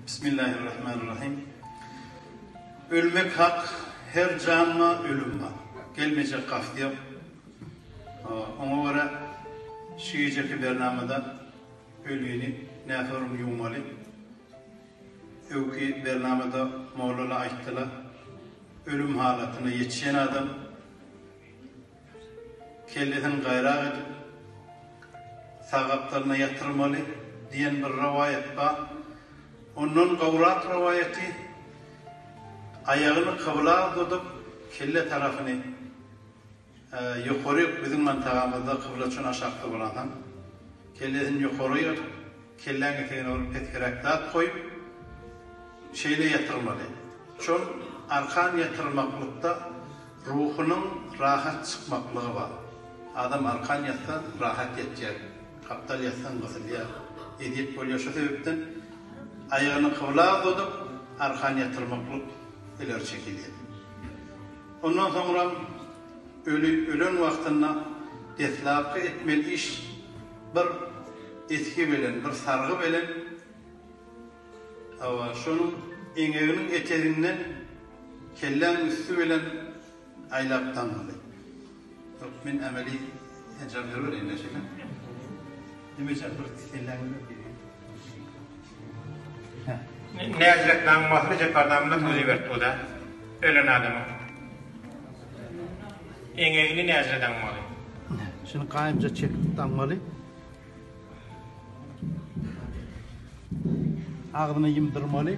Bismillahirrahmanirrahim. Ölmek hak, her janma ölüm bar. Gelmejek gafty ýok. Oňa görä şu gijeki bernamada ölini näsorum ýuwmaly. Öwki bernamada mollala aýtdyla, ölüm halatyna ýetişen adam Kellesini gaýrak edip, sag gapdalyna ýatyrmaly diýen bir rowaýat bar. Ondan gowrak rowaýaty, aýagyny kybla uzadyp, kelle tarapyny ýokaryk, biziň mantagamyzda kybla çün aşakda bolansoň, kellesini ýokaryk edip, kelläň etegine bir pesgeräk zat goýup, şeýle ýatyrmaly. Şol arkan ýatyrmaklykda Ruhunyň rahat çykmaklygy bar. Adam arkan ýatsa rahat ýatýar, gapdal ýatsaň gysylýar, ezýet bolýar. Şo sebäpden aýagyny kybla uzadyp arkan ýatyrmaklyk ileri çekilýär. Ondan soňram öli ölen wagtynda deslapky etmeli iş bir esgi bilen, bir sargy bilen Hawa, şonuň eňeginiň eteginden kelläň üsti bilen aýlap daňmaly. Ýok, men emeli enjam berbereýin-dä şeýle. Demeje bir kelläň bilen diýýän. Hä. Näzirek daňmasyny Jepbar damla gözi berip dur-da, ölen adamyň. Eňegini näzire daňmaly. Şuny gaýymja çekip daňmaly. Agzyny ýumdurmaly.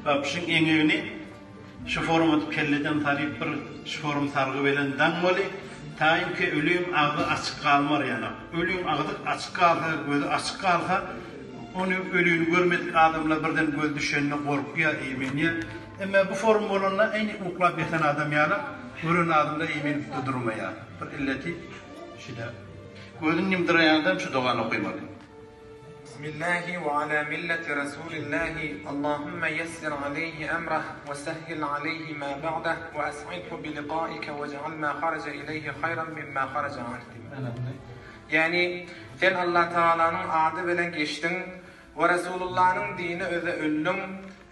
Bapşyň eňegini şu forma edip kelleden salyp bir şu form sargy bilen daňmaly. Taýynki ölüň agzy açyk galmar ýanak. Ölüň agzy açyk galsa, gözi açyk galsa, ony ölüni görmedik adamlar birden gözi düşende gorkýar, eýmenýär. Emma bu form bolanda eýni uklap ýatan adam ýaly gören adamlar eýmenip-de durmaýar. Bir illeti Şeýle. Gözüni ýumduraýanda şu dogany okymaly. Bismillahi we ala milleti Rasulillahi Allahümme ýessir aleýhi emrah we sehhil aleýhi ma ba'dah we es'idhu bi liqaike we je'al ma haraja ileýhi haýran mimma haraja anh diýmeli. Ýagny, sen Allatagalanyň ady bilen geçdiň we Resulullanyň dini öze öldüň,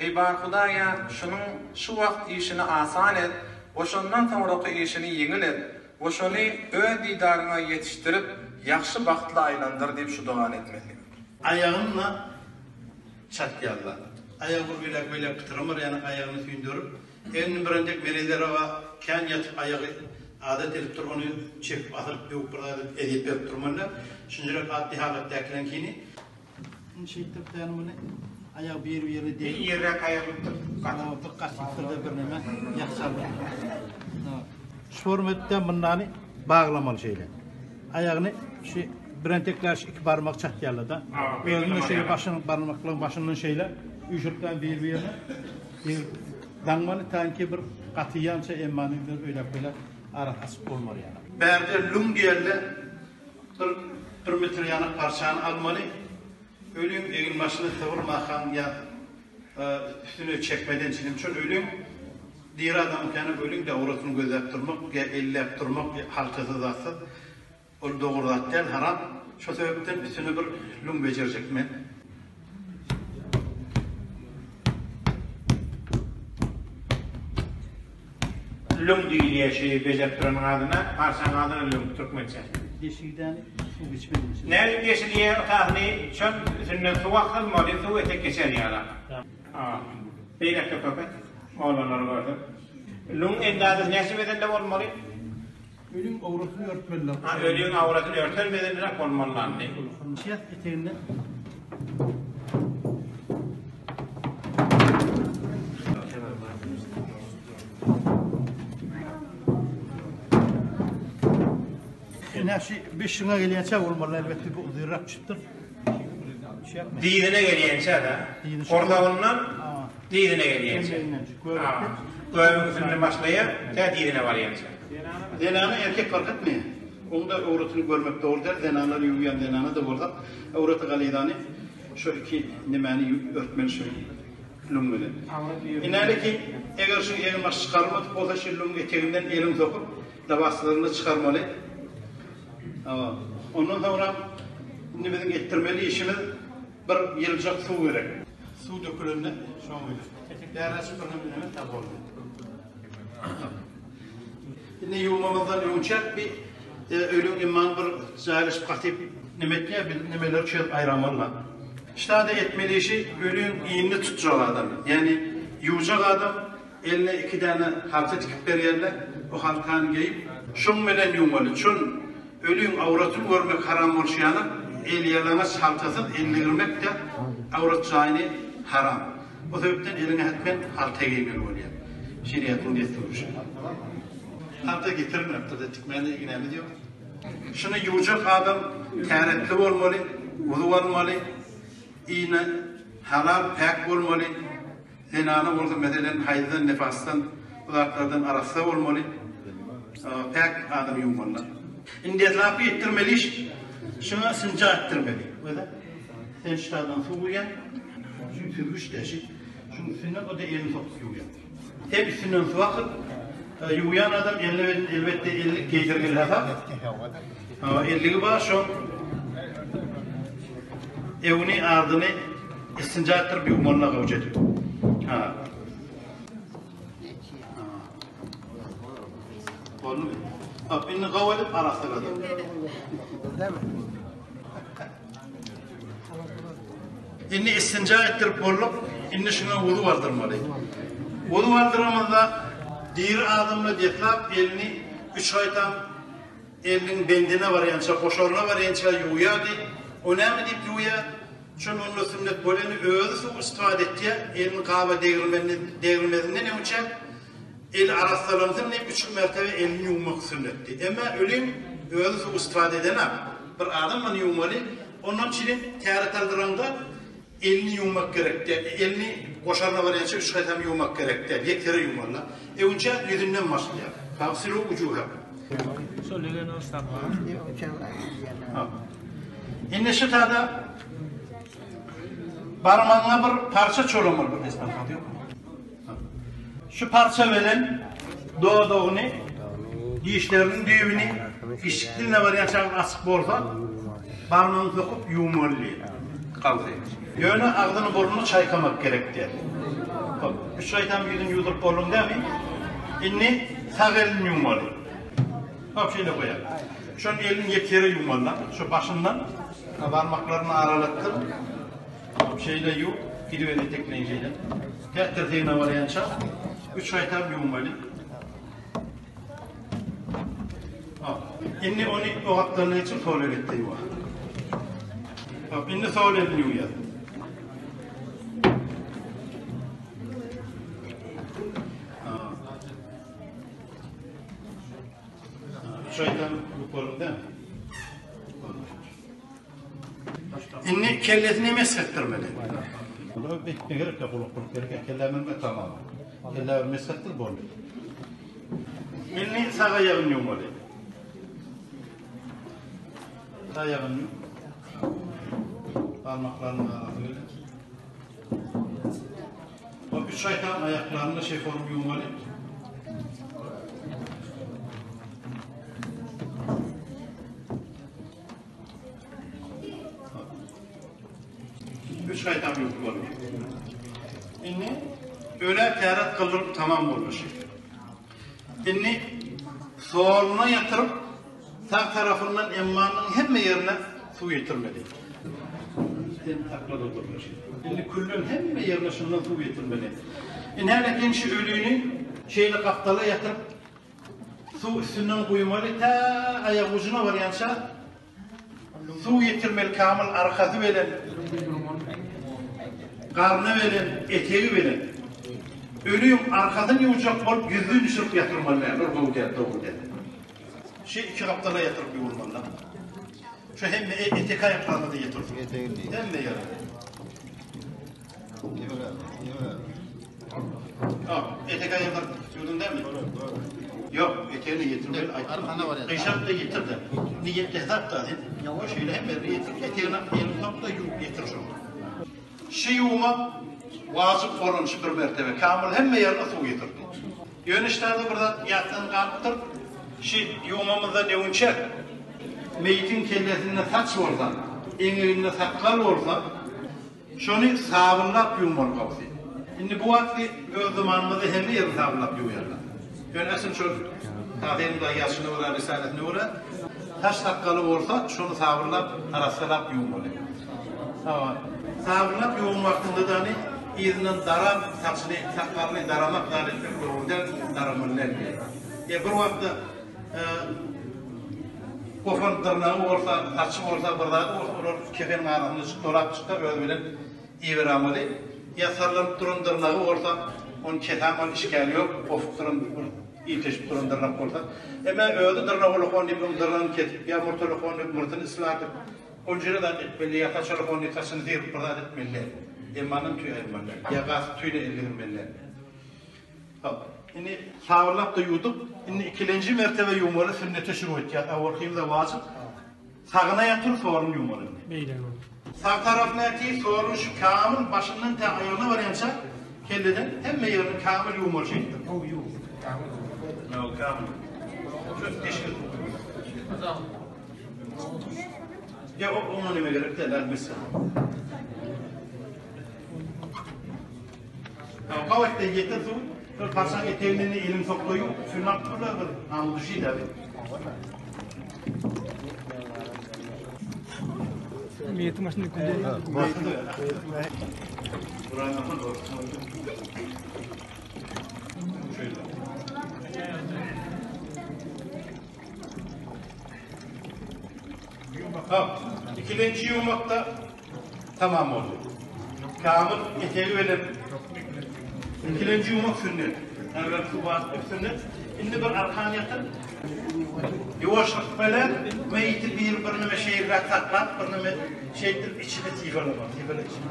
Eý bar Hudaýa, şunuň şu wagt işini asan et we şondan soňraky işini ýeňil et we şony öz didaryňa ýetişdirip, ýagşy bagtly aýlandyr diýip şu dogany etmeli. Aýagyny çatýarlar. Aýagy bir beýläk-beýläk pytramar ýaly aýagyny süýndürip, egni birendek Merezer aga kän ýatyp aýagy adat edipdir, ony çekip asylyp döwüp bir zat edip ezýet berip durmaly däl. Şunjurek atly halatdakylaňkini Indi şeýtdirip däni muny aýagy bir-birine degip. Ýerräk aýrylypdyr. Gatypdyr, gatypdyr-da birneme ýakşaldy. Şu formatda mundany baglamaly şeýle. Aýagyny şu birentekler şu iki barmak çatýarlar-da. Özüni şeýle başyny barmaklaryň başyndan şeýle üýşürip bir-birine degip daňmaly taňki bir gatyýança emmany bir öýläp-beýläk arasy açyk bolmaly ýaly. Bärde lüň diýende Bir bir metr ýanak parçany almaly, ölüň eginbaşyny sygyrmakaň ýa üstüne çekmeden çilim şol ölüň diri adamyňkyny ölüň dawratyny gözläp durmak ýa elläp durmak haltasyz zatsyz ol dogry zat däl haram şo sebäpden üstüne bir lüň bejerjek men. Lüň diýilýär şu bejerip duranyň adyna, parçaň adyna lüň türkmençe. Deşigdäni suw geçmedi. Nädip deşilýär otagyny şol üstünden suw akdyrmaly suw etek geçer ýala. Beýlekde köp et. Oglanlary görsek. Lüň endazasy näçe bedende bolmaly? Ölüň awratyny örtmeliler. Ha ölüň awratyny örter bedenliräk bolmaly landy. Şäh eteginde. Ine şu beşiňe gelýänçä bolmaly elbetde bu uzynrak düşüpdir. Dyzyna gelýänçä-de. Gursagyndan dyzyna gelýänçä. Göbüň üstünden başlaýar, tä dyzyna barýança. Zenana erkek fark etmeýär. Oň-da öwretini görmek dogry däl. Zenanlar ýuwýan zenana-da bolsa öwreti galyzany şu iki nemäni örtmeli şu lüň bilen. Inäleki eger şu egin-baş çykarylmadyk bolsa şu lüň eteginden eliň sokup Lybaslaryny çykarmaly. Ondan soňra indi biziň etdirmeli işimiz. Bir ýyljak suw gerek. Suw dökülende şoň bilen. Bäri açyp bir neme ta boldy. Indi ýuwmamyzdan öňçäk bir e, ölüň imman bir jaýlaşyp gatyp neme etýär, bir nemeleri çözüp aýramaly. Ştada etmeli işi ölüň iýnini tutjak adam. Ýani ýuwjak adam eline iki däne halta tikip berýärler. Bu haltany geýip, şoň bilen ýuwmaly. Çün Ölüň awratyny görmek haram bolşy ýaly, elýalaňaç haltasyz el degirmek-de awrat jaýyny haram. O sebäpden eliňe hetmen halta geýmeli bolýar. Şeriatyň dessury şu. Halta getirilmepdir-de, tikmäne ignämiz ýok. Şuny ýuwjak adam täretli bolmaly, wuzu almaly, iýne halal, päk bolmaly. Zenana bolsa meselem haýzdan, nifasdan, bu zatlardan arassa bolmaly, päk adam ýuwmaly. Indi deslapky etdirmeli iş şuňa synja etdirmeli. Göze sen ştadan suw guýýaň, şu süzgüç deşik, şuň üstünden o-da elini sokup ýuwýar. Hem üstünden suw akyp, ýuwýan adam eline elbetde ellik geýdirgeli hasap. Elligi bar şoň ewini ardyny istinja etdirip ýuwmalyna gawja edip. Ha. Boldumy? Hop, indi gaw edip arassalady. Indi istinja etdirip bolduk. Indi şuňa wuzu aldyrmaly. Wuzu aldyramyzda diri adamla deslap elini üç gaýtam Eliniň bendine barýança, goşaryna barýança ýuwýardy. O näme diýip ýuwýar? Şon onda sünnet bolýany özi suw istifade etýär, elini gaba degirmezinden öňçä eli arassalansyn diýip üç mertebe elini ýuwmak sünnetdi. Emma ölüň özi suw istifade edenak. Bir adam muny ýuwmaly. Ondan çilim täret aldyraňda Elini ýuwmak gerek däl. Elini goşaryna barýança üç gaýtam ýuwmak gerek däl. Ýek ýere ýuwmaly. Öňçä ýüzünden başlaýar. Fagsilu wujuhakum. Indi şu tada barmagyňa bir parça çolamaly bir destan ýokmy? Şu parça bilen dodagyny, dişleriniň düýbüni işik diline barýança açyk bolsa, barmagyny sokup ýuwmaly diýýär. Gawsy. Ýöne agzyny burnuny çaýkamak gerek däl. Hop, üç gaýtam ýüzüni ýuwduryp bolduň dämi? Indi sag elini ýuwmaly. Hop, şeýle goýar. Şonuň elini ýek ýere ýuwmaly-da, şu başyndan barmaklaryny aralatdyr. Şeýle ýuw, gidiber etekleýin şeýle. Tä tirsegine barýança üç gaýtam ýuwmaly. Hop, indi ony o gapdalyndan geçirip sol elinde ýuwa. Hop, indi sol elini ýuwýar. Üç gaýtam ýuwup boldy dämi? Indi kellesini mesh etdirmeli. Bula bekme gerek ýok, gulak bolup gerek ýok. Kellä münme tamam. Kellä bir mesh etdir boldy. Indi sag aýagyny ýuwmaly. Sag aýagyny ýuw. Barmaklarynyň arasy bilen. O üç aýtam aýaklaryny şeforyp ýuwmaly. Üç gaýtam ýuwup boldy. Indi ölä täret gyldyryp tamam boldy şi. Indi soluna ýatyryp sag tarapyndan emmanyň hemme ýerine suw ýetirmeli. Sen sakla durma şi. Indi külden hemme ýerine şundan suw ýetirmeli. Indi häli şu ölüni şeýle gapdala ýatyryp Suw üstünden guýmaly tä aýagujuna barýança suw ýetirmeli kamyl arkasy belen garny belen etegi belen ölüň arkasyny ýuwjak bolup ýüzin düşürip ýatyrmaly däl ol gowy däl dogry däl şi iki gapdala ýatyryp ýuwulmaly şu hemme etek aýaklaryna da ýetirsin hemme ýere Etek aýyrdyr, ýuwduň dämi? Ýok, etegini ýetirmeli aýtdym. Gyşartda ýetir-de. Niýetli hesap-da sen. Ýok, şeýle hem ýerine ýetir. Etegini elini sok-da ýuwup ýetir şony. Şi ýuwmak wajyp bolan şi bir mertebe. Kamyl hemme ýerine suw ýetirdi. Ýöne ştada bir zat ýatdan galypdyr. Şi ýuwmamyzdan öňünçä meýitiň kellesinde saç bolsa, eňeginde sakgal bolsa. Şony sabynlap ýuwmaly gowsy. Indi bu wagtky öz zamanymyzda hemme ýerini sabynlap ýuwýarlar. Ýöne asyl şol Tahyryň dagy ýazyşyna görä, risalesine görä, saç sakgaly bolsa şony sabynlap, arassalap ýuwmaly. Hawa, sabynlap ýuwan wagtyňda dany yzyndan darap saçyny, sakgalyny daramak zat etmek dogry däl, daramaly däl diýýär. Ýa bir wagtda Gopan dyrnagy bolsa, saçy bolsa, bir zady bolsa, olar kefeniň arasynda çyk dolap çyksa özi bilen iberamaly. Ýa sallanyp duran dyrnagy bolsa, ony kesämaly işgäli ýok, gopup duran bir ilteşip duran dyrnak bolsa. Emma özi dyrnak ulakon diýip onuň dyrnagyny kesip, ýa murt ulakon diýip murtuny islatyp, onjüre zat etmeli, ýa saç ulakon diýip saçyny syryp bir zat etmeli däl. Emmanam tüý aýyrmaly däl. Ýa gasp tüýüne el degirmeli däl. Hop. Indi sabynlap-da ýuwduk. Indi ikilenji mertebe ýuwmaly, sünnete şuru etýär. Awalkymyz-a wajyp. Sagyna ýatyr, soluny ýuwmaly indi. Beýle boldy. Sag tarapyna ýatyr, soluny şu kamyl başyndan tä aýagyna barýança kelleden hemme ýerini kamyl ýuwmaly şeýtdir. Gowy ýuw. Kamyl ýuw. Ýok, kamyl. Şu deşik. Ýa oňa neme gerek däl, elbetde. Gabatda ýeten suw, şol parçaň etegine indi elini soklaýu, sülüni alyp durlar bir namys düşýär dagy. Meýetiň başynda gülüyor. Ha, ikilenji ýuwmakda Tamam boldy. Kamyl etegi bilen ikilenji ýuwmak sünnet. Äwelki wajyp sünnet. Indi bir arkan ýatyp, ýuwaşlyk bilen meýiti bir birneme şeýleräk saklap, birneme şeýdip içini sypalamaly. Sypala içini.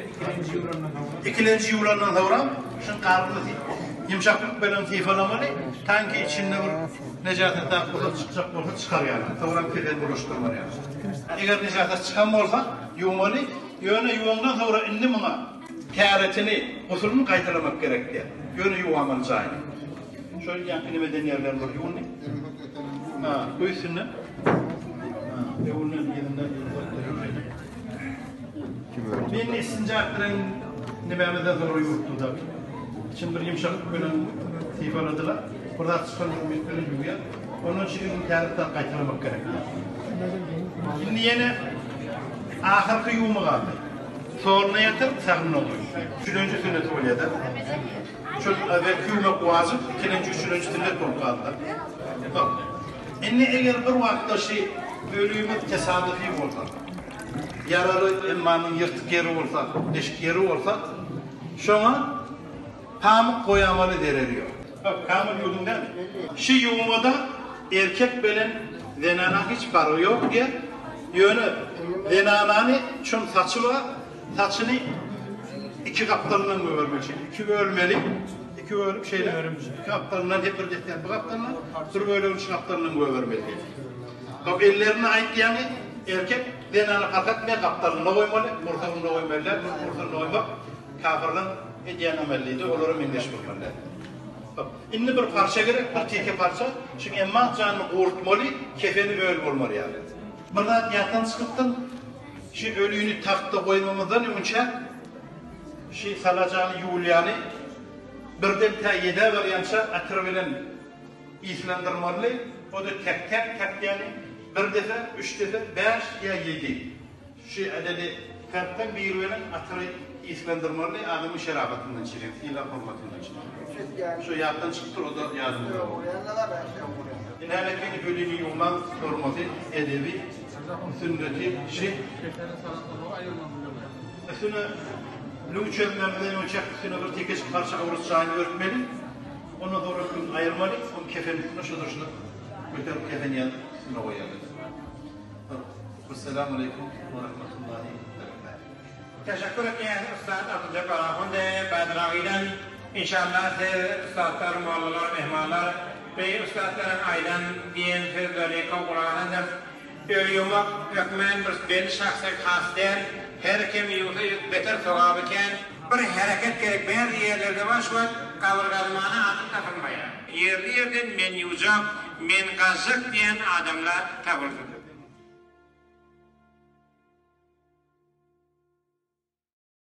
Ikilenji ýuwlandan soňra. Ikilenji ýuwlandan soňra şuň garnyny ýumşaklyk bilen sypalamaly. Tanki içinde bir nejasat zat bolsa çykjak bolsa çykar ýaly. Soňram kefen bulaşdyrmar ýaly. Eger nejasat çykan bolsa, ýuwmaly. Ýöne ýuwaňdan soňra indi muňa täretini, gusulyny gaýtalamak gerek däl. Ýöne ýuwamaly jaýyny. Şol ýaňky nime eden ýerlerini bir ýuwundy. Ha, bu üstünden. Ha, öňünden, yzyndan Men istinja etdiren nimämizden soňra ýuwupdy-da. Içini bir ýumşaklyk bilen sypaladylar. Bir zat çykan ýumşak bilen ýuwýar. Ondan şu ýylyň täze zat gaýtalamak gerek. Indi ýene ahyrky ýuwma galdy. Soluna ýatyr, sagyna goý. Üçülenji sünneti bolýar-da. Şol awelki ýuwmak wajyp, ikilenji, üçülenji sünnet bolup galdy-da. Hop. Indi eger bir wagtda şi ölümiz tesadüfi bolsa, ýaraly emmanyň ýyrtyk ýeri bolsa, deşik ýeri bolsa, şoňa Pamyk goýamaly zereri ýok. Bak kamyl ýuwduň dämi? Şi ýuwmada erkek belen zenanaň hiç pargy ýok diýä. Ýöne zenanany şoň saçy bar, saçyny iki gapdalyndan gögermeli şeýle iki bölmeli, iki bölüp şeýle iki gapdalyndan hep bir desgäň bu gapdalyndan bir bölegini şu gapdalyndan gögermeli diýä. Hop ellerini aýtýaňy erkek zenana parh etmeýär gapdalynda goýmaly, gursagynda goýmaly däl, gursagynda goýmak Kafyrlaň edýän amellidi, olara meňzeş bolmaly däl. Hop, indi bir parça gerek, bir teke parça, şuň emma janyny gurutmaly, kefeni öl bolmaly ýaly. Bir zat ýatdan çykypdyr, şi ölüni tagtda goýmamyzdan öňünçä, şi salajany ýuwulýany birden tä ýedä barýança atyr bilen yslandyrmaly, o-da täk-täk täkýäni, bir depe, üç depe, bäş ýa ýedi. Şu edeli fertden biri bilen atyry yslandyrmaly adamyň şerabatyndan içirýän, sylag-hormatyndan içirýän. Şu ýatdan çykypdyr, o-da ýadymda ýok. Ine meni ölini ýuwmaň hormaty, edebi, sünneti şi. Üstüne lüw çözmemizden öňçäk üstüne bir tekeçik parça owrus çaýyny örtmeli. Ondan soňra lüwüni aýyrmaly, ony kefeniň üstüne şu durşuna göterip kefen ýazyp üstüne goýarys. Esselamu aleýkum we rahmetullahi berekatuh. Teşekkür etýäs Ussat Abdyljepbar ahunde Badragydan Inşallah siz ussatlar mollalar mehmanlar beý ussatlaryň aýdan diýen sözleri kabul alandyr. Öl ýuwmak hökmän bir belli şahsa has däl her kim ýuwsa beter sogaby kän. Bir hereket gerek bäzi ýerlerde bar şu wagt gabyr gazmana adam tapylmaýar. Ýerli ýerden men ýuwjak, men gazjak diýen adamlar tapylsyn.